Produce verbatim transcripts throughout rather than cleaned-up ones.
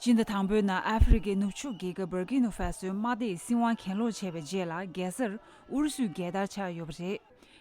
སྤྱི་ཟླ་དང་པོའི་ནང་ཨ་ཧྥེ་རི་ཁའི་ནུབ་ཕྱོགས་རྒྱལ་ཁབ་བར་ཀི་ནོ་ཧྥ་སོའི་དམག་སྡེ་ཡིས་སྲིད་དབང་གྱེན་ལོག་བྱས་པའི་རྗེས་ལ་རྒྱལ་སར་ཨུ་རུ་སུའི་རྒྱལ་དར་འཕྱར་ཡོད་པ་རེད།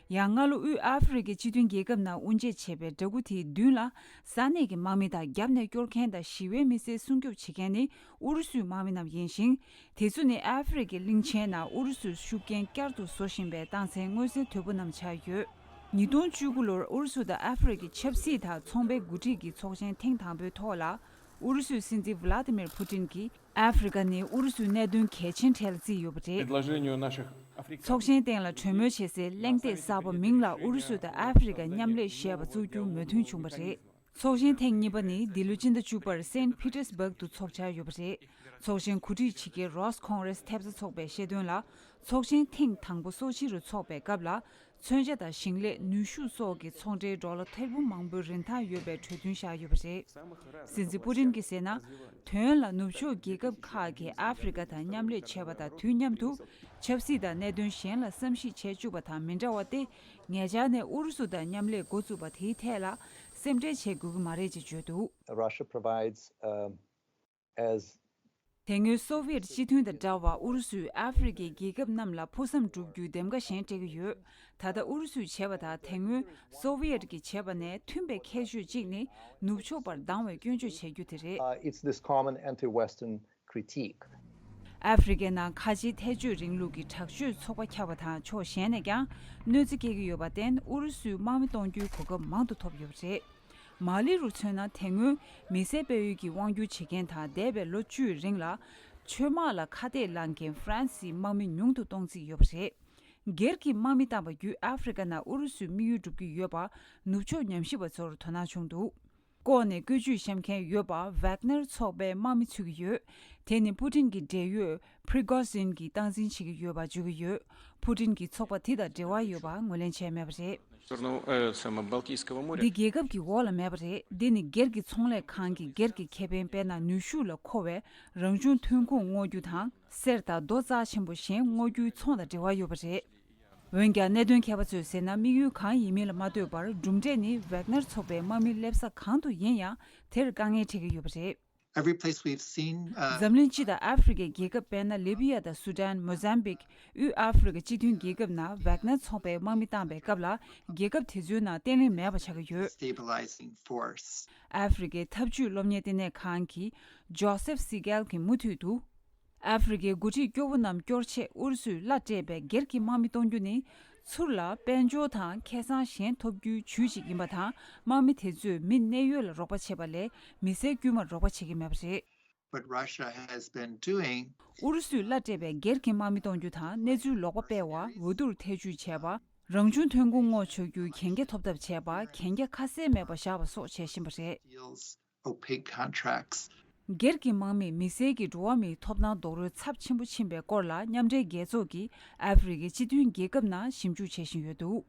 ཡང་སྔ་ལོ་དབུས་ཨ་ཧྥེ་རི་ཁའི་སྤྱི་མཐུན་རྒྱལ་ཁབ་ནང་དབུ་འབྱེད་བྱས་པའི་འདྲ་སྐུ་དེའི་མདུན་ལ་ས་གནས་ཀྱི་དམག་མི་དང་རྒྱབ་ནས་སྐྱོར་མཁན་དང་ཞི་བའི་མི་སེར་སྲུང་སྐྱོབ་བྱེད་མཁན་ནི་ཨུ་རུ་སུའི་དམག་མི་རྣམས་ཡིན་ཞིང་། དེ་ཚོ་ནི་ཨ་ཧྥེ་རི་ཁའི་གླིང་ཆེན་ནང་ཨུ་རུ་སུའི་ཤུགས་རྐྱེན་བསྐྱར་དུ་བཟོ་བཞིན་པའི་རྟགས་མཚན་མངོན་གསལ་དོད་པོ་རྣམས་ཆགས་ཡོད། ཉིས་སྟོང་བཅུ་དགུ་ལོར་ཨུ་རུ་སུ་དང་ཨ་ཧྥེ་རི་ཁའི་ཆབ་སྲིད་དང་ཚོང་པའི་འགོ་ཁྲིད་ཀྱི་ཚོགས་ཆེན་ཐེངས་དང་པོའི་ཐོག་ལ། ཨུ་རུ་སུའི་སྲིད་འཛིན་ཝི་ལ་ཏི་མིར་ཕུ་ཏིན་གྱིས་ཨ་ཧྥེ་རི་ཁ་ནི་ཨུ་རུ་སུའི་གནད་དོན་གལ་ཆེན་གྲས་ལ་བརྩིས་ཡོད་པ་རེད། Предложению наших африканских ཚོགས་ཆེན་སྟེང་ལ་གྲོས་མོལ་བྱེད་སའི་གླེང་སྟེགས་གསར་པ་མིང་ལ་ཨུ་རུ་སུ་དང་ཨ་ཧྥེ་རི་ཁ་མཉམ་ལས་ཞེས་པ་བཙུགས་རྒྱུ་མོས་མཐུན་བྱུང་བ་རེད། ཚོགས་ཆེན་ཐེངས་གཉིས་པ་ནི་འདི་ལོའི་སྤྱི་ཟླ་བཅུ་པར་སེན་ཕི་ཏེར་སྦུག་ཏུ་འཚོགས་འཆར་ཡོད་པ་རེད། ཚོགས་ཆེན་གོ་སྒྲིག་བྱེད་མཁན་རོས་ཁོང་རེས་ཐེབས་རྩ་ཚོགས་པས་བཤད་དོན་ལ། ཚོགས་ཆེན་ཐེངས་དང་པོ་སོ་ཅི་རུ་འཚོགས་པའི་སྐབས་ལ། མཚོན་ཆ་དང་ཞིང་ལས་ནུས་ཤུགས་སོགས་ཀྱི་ཚོང་འབྲེལ་ཌོ་ལར་ཐེར་འབུམ་མང་པོའི་རིན་ཐང་ཡོད་པའི་གྲོས་མཐུན་བཞག་ཡོད་པ་རེད། སྲིད་འཛིན་པུ་ཏིན་གྱིས་ཟེར་ན། དོན་ལ་ནུབ་ཕྱོགས་རྒྱལ་ཁབ་ཁག་གིས་ཨ་ཧྥེ་རི་ཁ་དང་མཉམ་ལས་བྱས་པ་དང་དུས་མཉམ་དུ། ཆབ་སྲིད་དང་གནད་དོན་གཞན་ལ་བསམ་གཞིག་བྱེད་བཅུག་པ་དང་མི་འདྲ་བ་སྟེ། ཉེ་ཆར་ནས་ཨུ་རུ་སུ་དང་མཉམ་ལས་འགོ་བཙུགས་པ་དེའི་ཐད་ལ་སེམས་ཁྲལ་བྱེད་དགོས་ཀྱི་མ་རེད་ཅེས་བརྗོད་འདུག Russia provides, um, as དེ་སྔོན་སོ་ཝི་ཡེད་སྤྱི་མཐུན་དང་འདྲ་བར་ཨུ་རུ་སུས་ཨ་ཧྥེ་རི་ཁའི་རྒྱལ་ཁབ་རྣམས་ལ་ཕུགས་བསམ་སྒྲུབ་རྒྱུའི་འདེམས་ཀ་གཞན་སྤྲད་ཀྱི་ཡོད། ད་ལྟ་ཨུ་རུ་སུས་བྱས་པ་དང་དེ་སྔོན་སོ་ཝི་ཡེད་ཀྱིས་བྱས་པ་ནས་མཐུན་པའི་ཁྱད་ཆོས་གཅིག་ནི་ནུབ་ཕྱོགས་པར་སྡང་བའི་སྐྱོན་བརྗོད་བྱེད་རྒྱུ་དེ་རེད། Uh, it's this common anti-Western critique. ཨ་ཧྥེ་རི་ཁའི་ནང་ཁ་ཆེའི་ཐལ་སྤྱོད་རིང་ལུགས་ཀྱི་དྲག་སྤྱོད་ཚོགས་པ་ཁྱབ་པ་དང་ཕྱོགས་གཞན་ནས་ཀྱང་གནོད་འཚེ་སྐྱེལ་གྱི་ཡོད་པར་བརྟེན་ཨུ་རུ་སུས་དམག་མི་གཏོང་རྒྱུའི་གོ་སྐབས་མང་དུ་ཐོབ་ཡོད་པ་རེད། མ་ལི་རུ་མཚོན་ན་དེ་སྔོན་མི་སེར་སྤེལ་ཡུལ་གྱི་དབང་སྒྱུར་བྱེད་མཁན་དང་འདས་པའི་ལོ་བཅུའི་རིང་ལ་ཆོས་དམག་ལ་ཁ་གཏད་ལངས་མཁན་ཧྥ་རན་སིའི་དམག་མི་ཉུང་དུ་གཏོང་རྩིས་ཡོད་པ་རེད། སྒེར་གྱི་དམག་མི་བཏང་བ་བརྒྱུད་ཨ་ཧྥེ་རི་ཁ་ནང་ཨུ་རུ་སུའི་དམིགས་ཡུལ་སྒྲུབ་ཀྱི་ཡོད་པ་ནུབ་ཕྱོགས་ཉམས་ཞིབ་པ་ཚོར་དོ་སྣང་བྱུང་འདུག་ལྐོག་ནས་བཀོལ་སྤྱོད་བཤམས་མཁན་ཡོད་པ་ཝེག་ནར་ཚོགས་པའི་དམག་མི་ཚུད་ཀྱི་ཡོད། དེ་ནི་པུ་ཏིན་གྱི་འབྲེལ་ཡོད་པྲི་གོ་ཟིན་གྱིས་སྟངས་འཛིན་བྱེད་ཀྱི་ཡོད་པ་བརྗོད་ཀྱི་ཡོད། པུ་ཏིན་གྱིས་ཚོགས་པ་དེ་དང་འབྲེལ་བ་ཡོད་པ་ངོས་ལེན་བྱས་མེད་པ་རེད། Сторону, э, самобалтийского моря. འདི་རྒྱལ་ཁབ་ཀྱི་འོག་ལ་མེད་པ་རེད། འདི་ནི་སྒེར་གྱི་ཚོང་ལས་ཁང་གི་སྒེར་གྱི་ཁེ་ཕན་དཔེར་ན་ནུས་ཤུགས་ལ་མཁོ་བའི་རང་བྱུང་ཐོན་ཁུངས་སྔོག་རྒྱུ་དང་གསེར་དང་རྡོ་རྩ་ཆེན་པོ་གཞན་སྔོག་རྒྱུའི་ཚོང་དང་འབྲེལ་བ་ཡོད་པ་རེད། འོན་ཀྱང་གནད་དོན་མཁས་པ་ཚོས་ཟེར་ན་དམིགས་ཡུལ་གང་ཡིན་མིན་ལ་མ་ལྟོས་པར་གྲུབ་འབྲས་ནི་ཝེག་ནར་ཚོགས་པའི་དམག་མི་སླེབས་ས་གང་དུ་ཡིན་ཡང་དེར་དཀའ་ངལ་འཕྲད་ཀྱི་ཡོད་པ་རེད། Every place we've seen, uh, འཛམ་གླིང་སྤྱི་དང་ཨ་ཧྥེ་རི་ཁའི་རྒྱལ་ཁབ་དཔེར་ན་ལི་བི་ཡ་དང་སུ་ཏན། མོ་ཟམ་བིག་དབུས་ཨ་ཧྥེ་རི་ཁ་སྤྱི་མཐུན་རྒྱལ་ཁབ་ནང་ཝེག་ནར་ཚོགས་པའི་དམག་མི་བཏང་པའི་སྐབས་ལ་རྒྱལ་ཁབ་དེ་ཚོའི་ནང་བརྟན་ལྷིང་མེད་པ་ཆགས་ཀྱི་ཡོད། Stabilizing force. ཨ་ཧྥེ་རི་ཁའི་འཐབ་ཇུས་སློབ་གཉེར་ལྟེ་གནས་ཁང་གི་ཇོ་སེབ་སི་ཀལ་གྱིས་མུ་མཐུད་དུ། ཨ་ཧྥེ་རི་ཁའི་འགོ་ཁྲིད་སྐྱོ་བོ་རྣམས་སྐྱོར་ཆེད་ཨུ་རུ་སུས་གླ་སྤྲད་པའི་སྒེར་གྱི་དམག་མི་གཏོང་རྒྱུ་ནི་ཚུར་ལ་དཔལ་འབྱོར་དང་ཁེ་བཟང་གཞན་ཐོབ་རྒྱུའི་ཇུས་ཤིག་ཡིན་པ་དང་དམག་མི་དེ་ཚོས་མི་གནས་ཡུལ་ལ་རོགས་པ་བྱེད་པ་ལས་མི་སེར་དཀྱུས་མར་རོགས་པ་བྱེད་ཀྱི་མེད་པ་རེད། What Russia has been doing. ཨུ་རུ་སུས་གླ་སྤྲད་པའི་སྒེར་གྱི་དམག་མི་གཏོང་རྒྱུ་དང་གནས་ཚུལ་ལོག་པ་སྤེལ་བ། འོས་བསྡུར་ཐེ་ཇུས་བྱས་པ། རང་བྱུང་ཐོན་ཁུངས་སྔོག་ཆོག་རྒྱུའི་གན་རྒྱ་ཐོབ་ཐབས་བྱས་པ། གན་རྒྱ་ཁ་གསལ་མེད་པ་བཞག་པ་སོགས་བྱེད་བཞིན་པ་རེད། Deals opaque contracts. སྒེར་གྱི་དམག་མིས་མི་སེར་གྱི་འགྲོ་བ་མིའི་ཐོབ་ཐང་རྡོག་རོལ་ཚབས་ཆེན་པོ་ཕྱིན་པའི་སྐོར་ལ་མཉམ་འབྲེལ་རྒྱལ་ཚོགས་ཀྱིས་ཨ་ཧྥེ་རི་ཁའི་སྤྱི་མཐུན་རྒྱལ་ཁབ་ནང་ཞིབ་འཇུག་བྱེད་བཞིན་ཡོད་འདུག་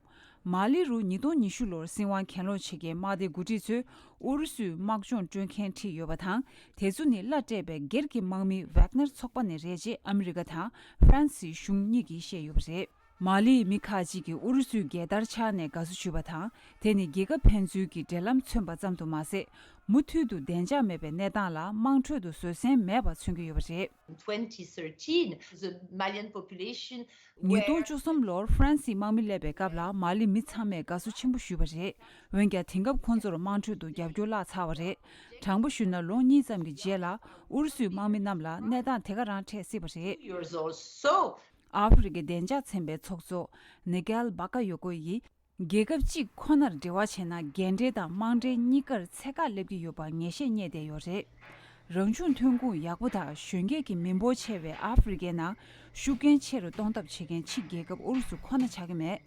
མ་ལི་རུ་ཉིས་སྟོང་ཉི་ཤུ་ལོར་སྲིད་དབང་གྱེན་ལོག་བྱེད་མཁན་དམག་སྡེའི་འགོ་ཁྲིད་ཚོས་ཨུ་རུ་སུའི་དམག་སྦྱོང་སྤྲོད་མཁན་ཁྲིད་ཡོད་པ་དང་། དེ་ཚོ་ནི་གླ་སྤྲད་པའི་སྒེར་གྱི་དམག་མི་ཝེག་ནར་ཚོགས་པ་ནས་རེད་ཅེས་ཨ་མི་རི་ཀ་དང་ཧྥ་རན་སིའི་གཞུང་གཉིས་ཀྱིས་བཤད་ཡོད་པ་རེད། མ་ལིའི་མི་ཁག་ཅིག་གིས་ཨུ་རུ་སུའི་རྒྱལ་དར་འཕྱར་ནས་དགའ་བསུ་ཞུས་པ་དང་། དེ་ནི་རྒྱལ་ཁབ་ཕན་ཚུན་གྱི་འབྲེལ་ལམ་མཚོན་པ་ཙམ་དུ་མ་ཟད། མུ་མཐུད་དུ་བདེ་འཇགས་མེད་པའི་གནས་སྟངས་ལ་དམངས་ཁྲོད་དུ་བཟོད་བསྲན་མེད་པ་མཚོན་གྱི་ཡོད་པ་རེད། In twenty thirteen, the Malian population ཉིས་སྟོང་བཅུ་གསུམ་ལོར་ཧྥ་རན་སིའི་དམག་མི་སླེབས་པའི་སྐབས་ལ་མ་ལི་མི་ཚང་མས་དགའ་བསུ་ཆེན་པོ་ཞུས་པ་རེད། འོན་ཀྱང་དེང་སྐབས་ཁོང་ཚོར་དམངས་ཁྲོད་དུ་རྒྱབ་སྐྱོར་བརླག་ཚར་བ་རེད། དྲང་པོ་ཞུས་ན་ལོ་གཉིས་ཙམ་གྱི་རྗེས་ལ་ཨུ་རུ་སུའི་དམག་མི་རྣམས་ལ་གནས་སྟངས་དེ་ག་རང་འཕྲད་སྲིད་པ་རེད། Years or so. ཨ་ཧྥེ་རི་ཁའི་བདེ་འཇགས་ཚན་པའི་ཚོགས་གཙོ་ནི་གེལ་བྷ་ཀ་ཡོ་ཀོ་ཡིས། རྒྱལ་ཁབ་གཅིག་ཁོ་ནར་འབྲེལ་བ་བྱས་ན་རྒན་གྲས་དང་དམངས་གྲས་གཉིས་ཀར་ཚད་བཀག་སླེབས་ཀྱི་ཡོད་པར་ངེས་ཤེས་རྙེད་བསྡད་ཡོད་རེད། རང་བྱུང་ཐོན་ཁུངས་ཡག་པོ་དང་གཞོན་སྐྱེས་ཀྱི་མི་འབོར་ཆེ་བའི་ཨ་ཧྥེ་རི་ཁའི་ནང་ཤུགས་རྐྱེན་ཆེ་རུ་གཏོང་ཐབས་བྱེད་མཁན་ཕྱི་རྒྱལ་ཁབ་ཨུ་རུ་སུ་ཁོ་ན་ཆགས་ཀྱི་མེད།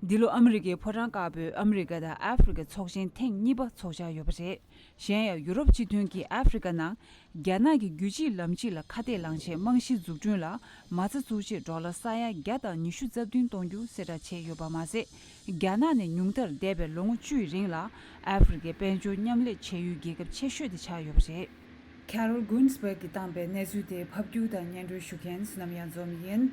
འདི་ལོ་ཨ་མི་རི་ཀའི་ཕོ་བྲང་དཀར་པོའི་ཨ་མི་རི་ཀ་དང་ཨ་ཧྥེ་རི་ཀ་ཚོགས་ཆེན་ཐེངས་གཉིས་པ་འཚོགས་འཆར་ཡོད་པ་རེད། གཞན་ཡང་ཡུ་རོབ་སྤྱི་མཐུན་གྱིས་ཨ་ཧྥེ་རི་ཀ་ནང་རྒྱ་ནག་གི་རྒྱུད་གཅིག་ལམ་གཅིག་ལ་ཁ་གཏད་ལངས་ཆེད་རྨང་གཞི་འཛུགས་སྐྲུན་ལ་མ་རྩ་བཙུགས་ཆེད་ཌོ་ལར་ས་ཡ་བརྒྱ་དང་ཉི་ཤུ་རྩ་བདུན་གཏོང་རྒྱུ་གསལ་བསྒྲགས་བྱས་ཡོད་པ་མ་ཟད། རྒྱ་ནག་ནས་ཉུང་མཐར་འདས་པའི་ལོ་ངོ་བཅུའི་རིང་ལ་ཨ་ཧྥེ་རི་ཀའི་དཔལ་འབྱོར་མཉམ་ལས་བྱེད་ཡུལ་རྒྱལ་ཁབ་ཆེ་ཤོས་དེ་ཆགས་ཡོད་པ་རེད། Carol Gunzburg གིས་བཏང་པའི་གནས་ཚུལ་དེ་ཕབ་སྒྱུར་དང་སྙན་སྒྲོན་ཞུ་མཁན་བསོད་ནམས་གཡང་འཛོམས་ཡིན།